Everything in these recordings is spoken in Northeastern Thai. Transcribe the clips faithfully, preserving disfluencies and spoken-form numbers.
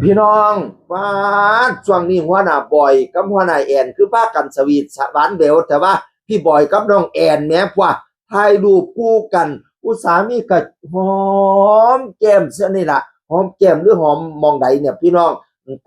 พี่น้อง ว่าช่วงนี้หัวหน้าบอยกับหัวหน้าแอนคือพากันสวีทหวานแหวว แต่ว่าพี่บอยกับน้องแอนแหมพวกถ่ายรูปคู่กัน อุตส่าห์มีกะหอมแก้มเสียนี่ล่ะ หอมแก้มหรือหอมหม่องใดเนี่ยพี่น้อง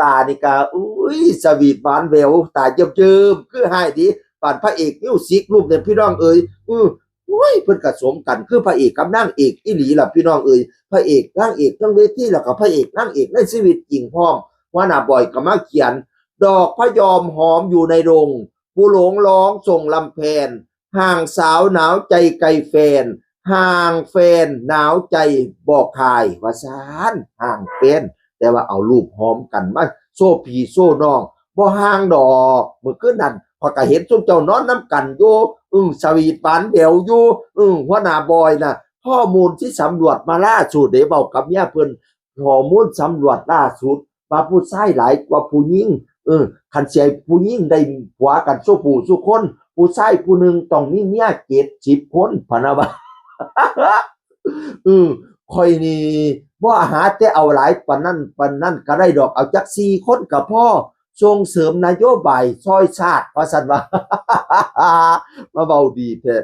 ตานี่กะ อุ้ย สวีทหวานแหวว ตาเยิ้มๆ คือหายดี ปานพระเอกมิวสิกรูปเนี่ยพี่น้องเอ๋ย อือ โอ้ย เพิ่นกะสมกันคือพระเอกกับนางเอกอีหลีล่ะพี่น้องเอ๋ย พระเอกนางเอกทั้งเวที แล้วก็พระเอกนางเอกในชีวิตจริงพร้อม หัวหน้าบอยก็มาเขียน ดอกพะยอมหอมอยู่ในดง ผู้หลงร้องส่งลำแพน ห่างสาวหนาวใจไกลแฟน ห่างแฟนหนาวใจบอกคาย ว่าซาน ห่างแฟน แต่ว่าเอารูปหอมกันมาโชว์พี่โชว์น้อง บ่ห่างดอก มื้อคืนนั้นข้อยก็เห็นซุมเจ้านอนนำกันอยู่ อึ้ง สวีทหวานแหววอยู่ อึ้ง หัวหน้าบอยน่ะ ข้อมูลที่สำรวจมาล่าสุดเด้ เว้ากับเมียเพิ่น ข้อมูลสำรวจล่าสุด ว่าผู้ชายหลายกว่าผู้หญิง เออ คันสิให้ผู้หญิงได้ผัวกันซุผู้ซุคน ผู้ชายผู้หนึ่งต้องมีเมียเจ็ดสิบคน พะนะว่า เออ ข้อยนี่บ่หาแต่เอาหลายปานนั้นปานนั้นก็ได้ดอก เอาจักสี่คนก็พอ ส่งเสริมนโยบายซอยชาติ ว่าซั่นว่า มาเว้าดีแท้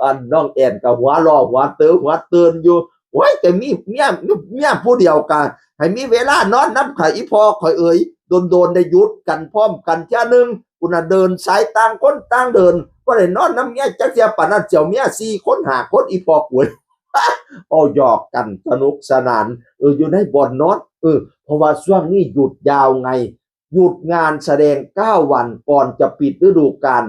อันน้องแอนก็หัวเราะหัวเติมหัวเตินอยู่ โอ้ย แต่มีเมีย เมียผู้เดียวก็ให้มีเวลานอนนำข้อย อีพ่อข้อยเอ๋ย โดนๆ ได้หยุดกันพร้อมกันเทื่อหนึ่ง พุ้นน่ะ เดินสายต่างคนต่างเดิน บ่ได้นอนนำเมียจักเทื่อ ปานนั้นเจ้าเมียสี่คนห้าคน อีพ่อกูเอ๋ย เอาหยอกกันสนุกสนาน เออ อยู่ในบ่อนนอน เออ เพราะว่าช่วงนี้หยุดยาวไง หยุดงานแสดงเก้าวันก่อนจะปิดฤดูกาล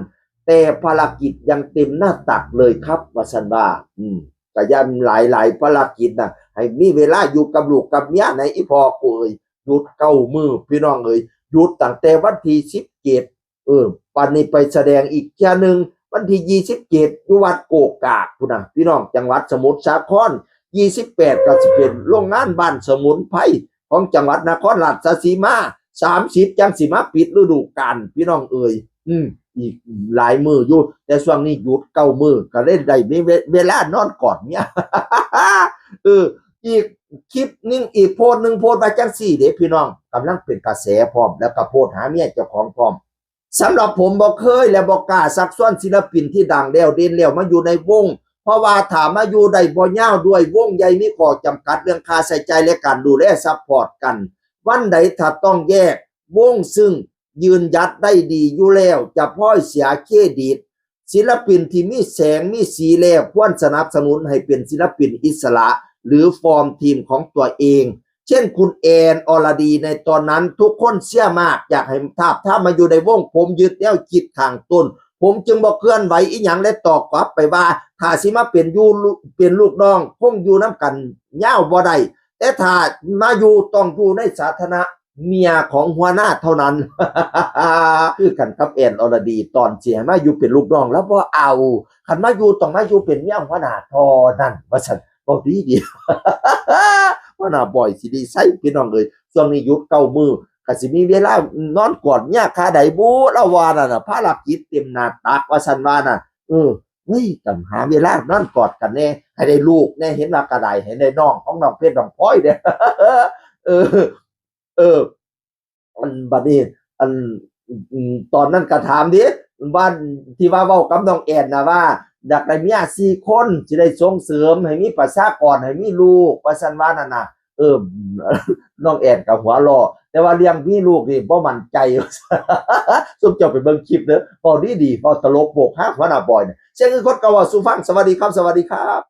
แต่ภารกิจยังเต็มหน้าตักเลยครับ ว่าซั่นว่า อืม ก็ยังหลายๆ ภารกิจน่ะ ให้มีเวลาอยู่กับลูกกับเมียใน อีพ่อกูเอ๋ย หยุดเก้ามื้อ พี่น้องเอ๋ย หยุดตั้งแต่วันที่สิบเจ็ด เออ วันนี้ไปแสดงอีกเทื่อหนึ่ง วันที่ยี่สิบเจ็ด อยู่วัดโกกกากพุ้นน่ะ พี่น้อง จังหวัดสมุทรสาคร ยี่สิบแปด ก็สิเป็นโรงงานบ้านสมุนไพรของจังหวัดนครราชสีมา สามสิบ จังสิมาปิดฤดูกาล พี่น้องเอ๋ย อืม อีกหลายมื้ออยู่ แต่ช่วงนี้หยุดเก้ามื้อ ก็เลยได้มีเว- เวลานอนกอดเมีย เออ อีกคลิปหนึ่ง อีกโพสต์หนึ่ง โพสต์ว่าจังซี่เด้พี่น้อง กำลังเป็นกระแสพร้อม แล้วก็โพสต์หาเมียเจ้าของพร้อม สำหรับผมบ่เคยและบ่กล้าชักชวนศิลปินที่ดังแล้วเด่นแล้วมาอยู่ในวง เพราะว่าถ้ามาอยู่ได้บ่ยาวด้วย วงใหญ่มีข้อจำกัดเรื่องค่าใช้จ่ายและการดูแลซัพพอร์ตกัน วันใดถ้าต้องแยก วงซึ่งยืนหยัดได้ดีอยู่แล้ว จะพลอยเสียเครดิต ศิลปินที่มีแสงมีสีแล้วควรสนับสนุนให้เป็นศิลปินอิสระ หรือฟอร์มทีมของตัวเอง เช่นคุณแอนอรดีในตอนนั้น ทุกคนเชียร์มาก อยากให้ทาบทามมาอยู่ในวง ผมยึดแนวคิดข้างต้น ผมจึงบ่เคลื่อนไหวอีหยัง และตอบกลับไปว่า ถ้าสิมาเป็นอยู่ลู- เป็นลูกน้อง คงอยู่นำกันยาวบ่ได้ แต่ถ้ามาอยู่ต้องอยู่ในสถานะเมียของหัวหน้าเท่านั้น คือกันกับแอนอรดี ตอนสิให้มาอยู่เป็นลูกน้องแล้วบ่เอา คันมาอยู่ต้องมาอยู่เป็นเมียหัวหน้าเท่านั้น ว่าซั่น เว้าดีดี หัวหน้าบอยสิริชัย พี่น้องเอ๋ย ช่วงนี้หยุดเก้ามื้อ ก็สิมีเวลานอนกอดเมียค่าใดบุ ลาวว่านั่นน่ะ ภารกิจเต็มหน้าตัก ว่าซั่นว่าน่ะ เออ เฮ้ย ต้องหาเวลานอนกอดกันแน่ ให้ได้ลูกแน่ เห็นว่ากะได้ ให้ได้น้องของน้องเพชรน้องพลอยเด้ เออ เออ อันบัดนี้ อัน อืม ตอนนั้นก็ถามเด้ ว่า ที่ว่าเว้ากับน้องแอนน่ะว่า อยากได้เมียสี่คน สิได้ส่งเสริมให้มีประชากร ให้มีลูก ว่าซั่นว่านั่นน่ะ เออ น้องแอนก็หัวเราะ แต่ว่าเรื่องมีลูกนี่บ่มั่นใจ ซุมเจ้าไปเบิ่งคลิปเด้อ เว้าดีๆ เว้าตลกโปกฮา หัวหน้าบอยเนี่ย เสียงอื่นคนก็เว้าสู่ฟัง สวัสดีครับ สวัสดีครับ